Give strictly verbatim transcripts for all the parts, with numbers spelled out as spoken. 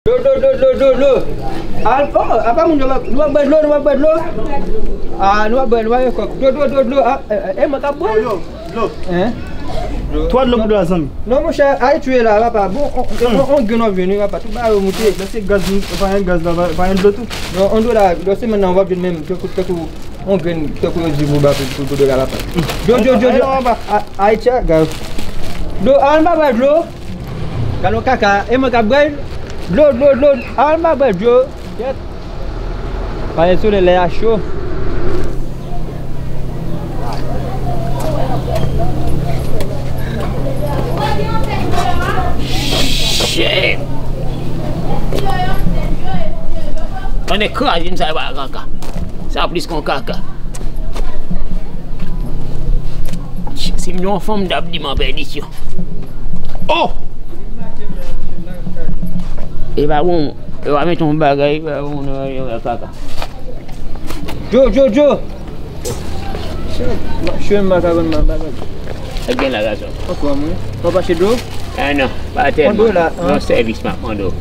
Dlo, dlo, dlo, dlo, dlo, dlo. Al, oh, apa moun yo, nou ap bwè dlo, nou ap bwè dlo. Ah, nou ap bwè, nou ap bwè kòk. Dlo, dlo, dlo, dlo. Ah, eh, eh, eh, mwen k ap bwè. Dlo, dlo. Hein? Twa dlo pou dlo a, zanmi. Non, monchè, Ayiti ye la, papa. Bon, on, on, on, on grenn w ap jwenn, wi, papa. Tout bagay yo moute. Lè se gaz, nou, pa gen gaz la, pa, pa gen dlo tou. Non, on dlo la, lè se menm nan, w ap jwenn menm, tankou, tankou, on grenn, tankou yo di pou ba pou, pou, pou dlo la, papa. Dlo, dlo, dlo, dlo. Ayiti a, gav. Dlo, ah, ann pa bwè dlo. Gade yon kaka, e mwen k ap bwè l. Dlo, dlo, dlo. Ann pa bwè dlo. Kèt. Pale solèy lè a cho. Shit. Ann kraze m sa e pa kaka. Sa plis kon kaka. Si m te yon fanm, m t ap di m an pèdisyon. Oh! E pa bon, e pa met yon bagay, e pa bon, nan yon kaka. Djo, Djo, Djo! Chè, m ap chwe m pa ka konn nan bagay. Sa k gen la, gason? Anfòm, wi. W ap achte dlo? Ah non, pa tèlman. Yon dola, hein? Yon sèvis m ap mande w.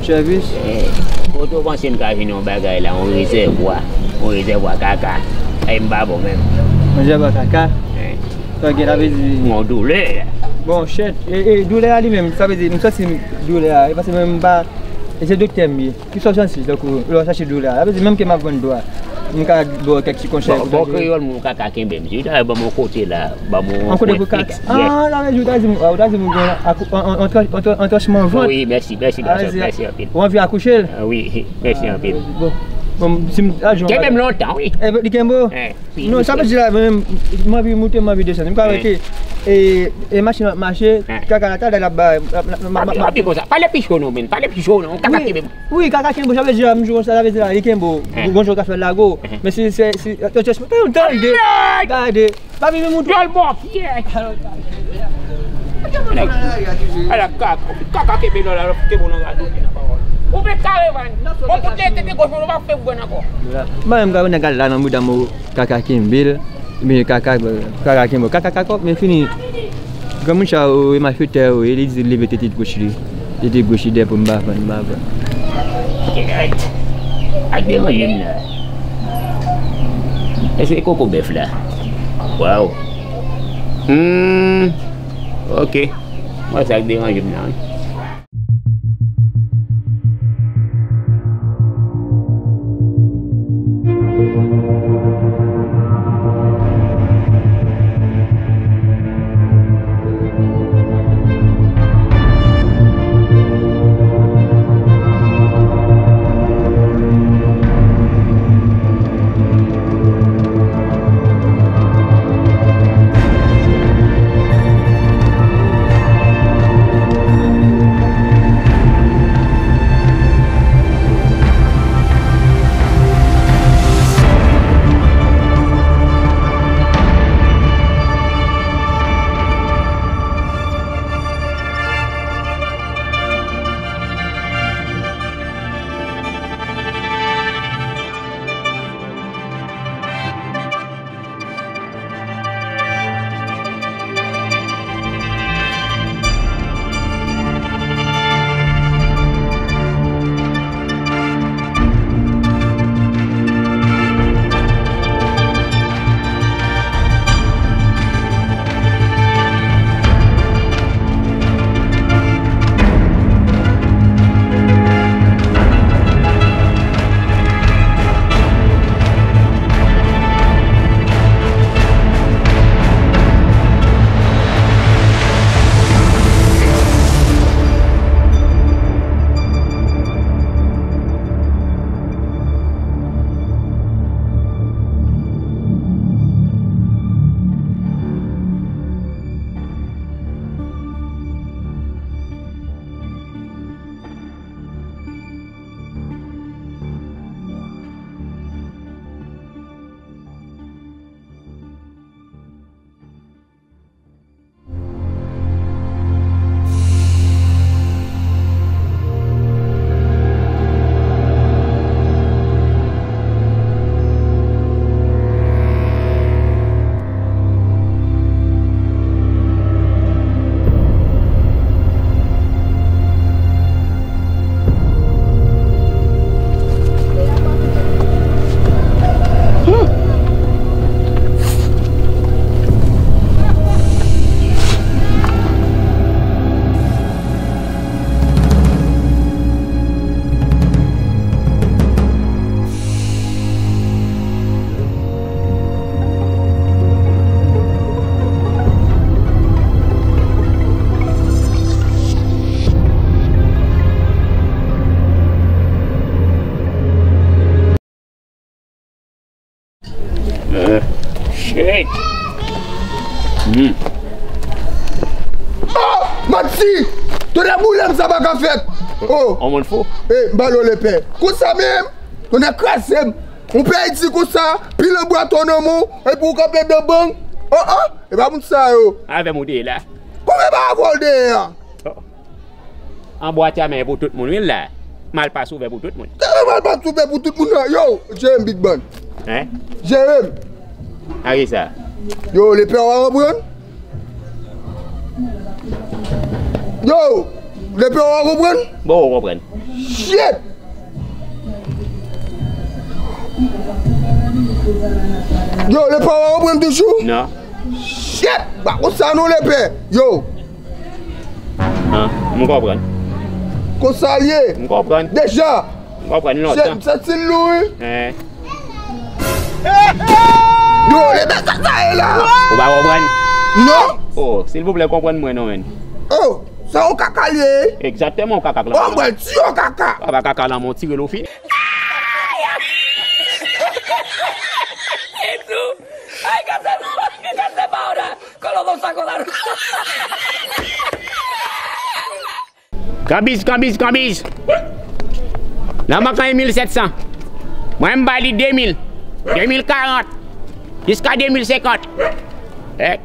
Sèvis? Eh, kote w panse m ka jwenn yon bagay la, yon rezèvwa, yon rezèvwa kaka? Ay, m pa bon menm. Yon rezèvwa kaka? Eh. Sa gen, sa vle di yon doulè. Bon, shit, e, e, doulè a li menm, sa vle di, m santi doulè a, e paske menm m pa, e se doktè m ye. Ki sa w santi, tankou, lè w chache doulè a? Sa vle di, menm ke m ap vann dlo a, m ka ba w kèk ti konsèy pou chanje. Bon, bon, kreyòl, moun kaka kenbe m. Si w ta ban m yon kote la, ban m yon kote pou kaka. Ah, sa vle di, ou ta di m, ou ta di m ou gen akou-, an, an, an, an, an, an tranchman vant. Wi, mèsi, mèsi, gason, mèsi anpil. Ou anvi akouche l? Ah, wi, mèsi anpil. Bon, bon, si m, a, kenbe m lontan, wi. E, li kenbe w? Eh. Non, sa vle di la, mwen, m anvi moute, m anvi desann. M ka wè ke, e, e machin ap mache, kaka la, talè l ap ba, ap, ap, ap, ap, ap, ap di konsa. Pale pi cho non, men. Pale pi cho non. Kaka kenbe m. Wi, kaka kenbe w, sa vle di la, m jwe konsa, sa vle di la, li kenbe w. Gon jan w ka fè l lage w. Men si, se, si, tande, tande. Pa vin moute. Jòl bò pyè. Ala kaka, kaka kenbe lò la, kenbe w nan gado. Ou met karevann. Ou pote tete goch mwen, ou pa fè goumen ankò. Mwen menm, gade nèg la nan bouda m. Kaka kenbe l, men kaka, kaka kenbe l. Kaka, kaka, men fini. Granmoun sa yo, e malfektè yo, e li di leve tete goch li. Tete goch li dèyè pou m pa vann, m pa vann. Kèt. Ak deranje m la. Èske koko bèf la? Waw. Hmm. Ok. Mwen sa k deranje m la, wi. Hmm. Oh, manti! Tonnè boule m, sa pa ka fèt! Oh! On moun fou? Eh, m ba l lepè. Konsa menm, tonnè kraze m. Ou pè di konsa, pil anbwa to nan men w, epi w kanpe nan bang. Oh, oh! E pa moun sa yo. Avè m ou te ye la. Kòman e pa avè w te ye a? Oh. Anbwa tyamen pou tout moun, wi, la. Malpas ouvè pou tout moun. Tyamen malpas ouvè pou tout moun, nan. Yo, jere m, Big Ban. Hein? Jere m. A ki sa? Yo, lepè w a konprann? Yo, lepè w a konprann? Bon, ou konprann. Shit! Yo, lepè w a konprann toujou? Non. Shit! Pa konsa non, lepè. Yo. Ah, m konprann. Konsa l ye. M konprann. Deja. M konprann lontan. M santi l lou, wi. Eh. Yo, lepè sa sa ye la. Ou pa konprann? Non. Oh, silvouplè, konprann mwen non, menn. Oh, sa yon kaka l ye. Egzakteman, yon kaka k lan. Oh, mwen di yon kaka. Apa kaka lan, mon tire l ou fini. Ay, gade, gade, pawda. Kolo bon sa, kolo. Kanbiz, kanbiz, kanbiz. Nan mankan mil sèt san. Mwen, m ba li de mil. De mil karant. Jiska de mil senkant. Eh.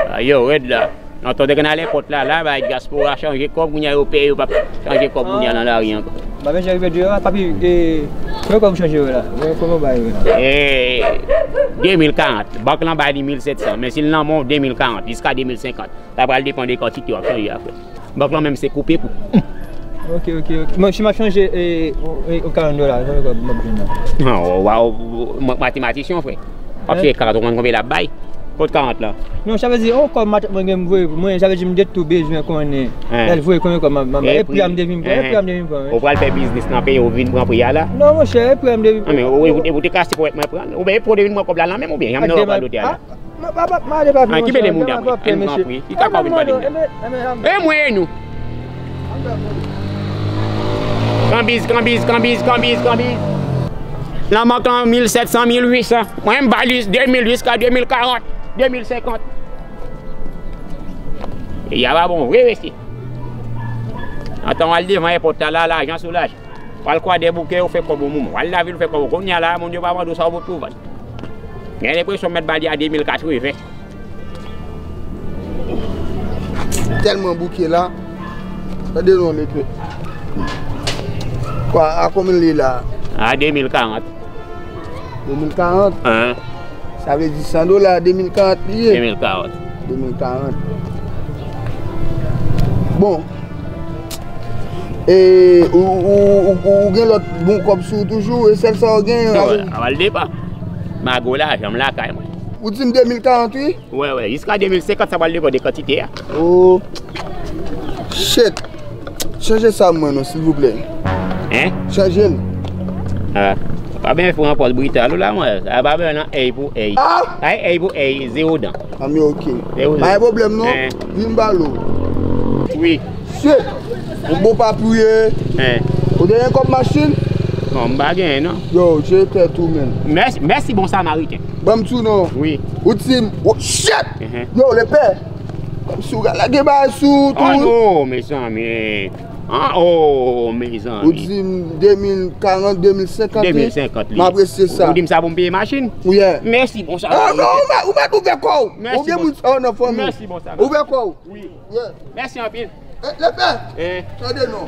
Ah, yo, rèd la. Non, tande gen nan lèpòt la, la, bay dyaspora chanje kòb, kounye a yo peye, yo p ap chanje kòb kounye a nan lari ankò. Ba, men, Jerry Pedro, papi, e, kòman kòb chanje yo la? Kòman bay yo la? Eh, de mil karant. Bank lan ba li mil sèt san, men si l nan men w, de mil karant, jiska de mil senkant. Sa pral depann de kantite w ap chanje a, frè. Bank lan menm se koupe kou. Ok, ok, ok. Mwen, si m ap chanje, e, e, e, karant dola, konbyen kòb m ap jwenn la? Non, w a, w, w, matematisyen, frè. W ap fè karant, ou konn konbyen l ap bay? Kot karant lan? Non, sa vle di, yon kòb matant mwen gen m voye pou mwen, sa vle di m te tou bezwen konnen. Lè l voye konbyen kòb m ap, m ap bay. E pri a m te vin pran, e pri a m te vin pran, wi. Ou pral fè biznis nan peyi, ou vin pran pri a la? Non, monchè, e pri a m te vin pran. An, men, ou, ou, ou te kase pou mwen pran. Oubyen e pou w te vin pran kòb la nan men m, oubyen janm nan w pral lotè a la? Mande pa, mande pa, mesye. Ki bele mouda mwen, ann pran pri. Ki kaka w vin pale mwen? E mwen e nou. Kanbiz, kanbiz, kanbiz, kanbiz, kanbiz. Nan mankan mil sèt san, mil uit san. Mwen, m ba li de mil jiska de mil karant, de mil senkant. E y a pa bon vre, mesye. Antan w al devan èpòt la, la, lajan sou lajan. W al kwa dè bouke, ou fè kòb yon moman. W al lavil, ou fè kòb. Kounye a la, moun yo pa mande w sa w pot pou vann. Gen enpresyon mèt ba li a de mil katreven. Tèlman bouke la. Tande non, lepè. Kwa, a konbyen li la? A de mil karant. De mil karant? An. Sa vle di san dola, de mil karant li ye? De mil karant. De mil karant. Bon. E, ou, ou, ou, ou gen lòt bon kòb sou ou toujou, e sèl sa ou gen? Wi, a pral depann. Mago lajan m lakay mwen. Ou di m de mil karant, wi? Wè, wè, jiska de mil senkant, sa pral depann de kantite a. Oh. Shit. Chanje sa mwen non, silvouplè. Hein? Chanje l. Ah. Pa byen fou an pòz brital ou la, mwen. Sa pa byen nan èy pou èy. Ah! Ay, èy pou èy, zewo dan. Ah, men ok. Zewo dan. Pa gen pwoblèm non. Hein? Vin ba l ou. Wi. Shit. Ou bon papi w ye. Hein? Ou te gen kòb machin? Non, m pa genyen non. Yo, je tèt ou menm. Mèsi, mèsi bon samariten. Ban m tou non. Wi. Ou di m, oh, shit! Hein. Yo, lepè. Kòmsi w ka lage bagay sou ou tou. Oh non, mezanmi. Ah, oh, mezanmi. Ou di m de mil karant, de mil senkant, wi. De mil senkant, wi. M apresye sa. Ou di m sa pou m peye machin? Wi, yeah. Mèsi, bon, sa. Ah, non, ou mèt, ou mèt ouvè kò w. Mèsi, bon. Ou gen moun sa nan fanmi. Mèsi, bon, sa. Ouvè kò w. Wi. Yeah. Mèsi anpil. Eh, lepè. Eh. Tande non.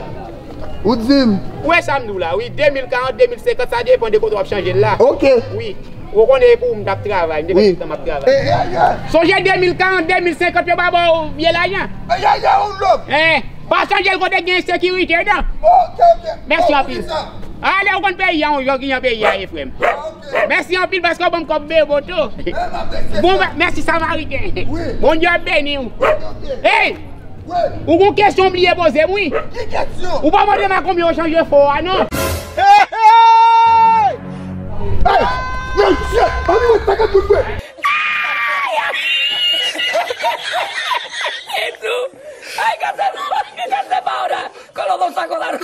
Ou di m. Ou wè sa m di w la, wi. De mil karant, de mil senkant, sa depann de kote w ap chanje l la. Ok. Wi. Ou konnen e pou ou m t ap travay, m te fè tout tan m ap travay. Wi. Sonje de mil karant, de mil senkant, yo pa ba w vye lajan. Hein, pa sonje l kote gen sekirite, non. Ok, ok. Mèsi anpil. Ale, ou konn peyi a, yon jan ki jan peyi a ye, frè m. Ok. Mèsi anpil paske w ban m kòb beboto. Bon, mèsi, Samariten. Wi. Bondye ap beni w. Ok, ok. Hey! Wi. Ou gon kesyon w bliye poze m, wi. Ki kesyon? Ou pa mande m a konbyen yo chanje fò a, non. Hey, hey! Hey! Mesye, pa vin mwen sa ka tout vre. Ay, gade, gade, pawda. Kolo bon sa, kolo.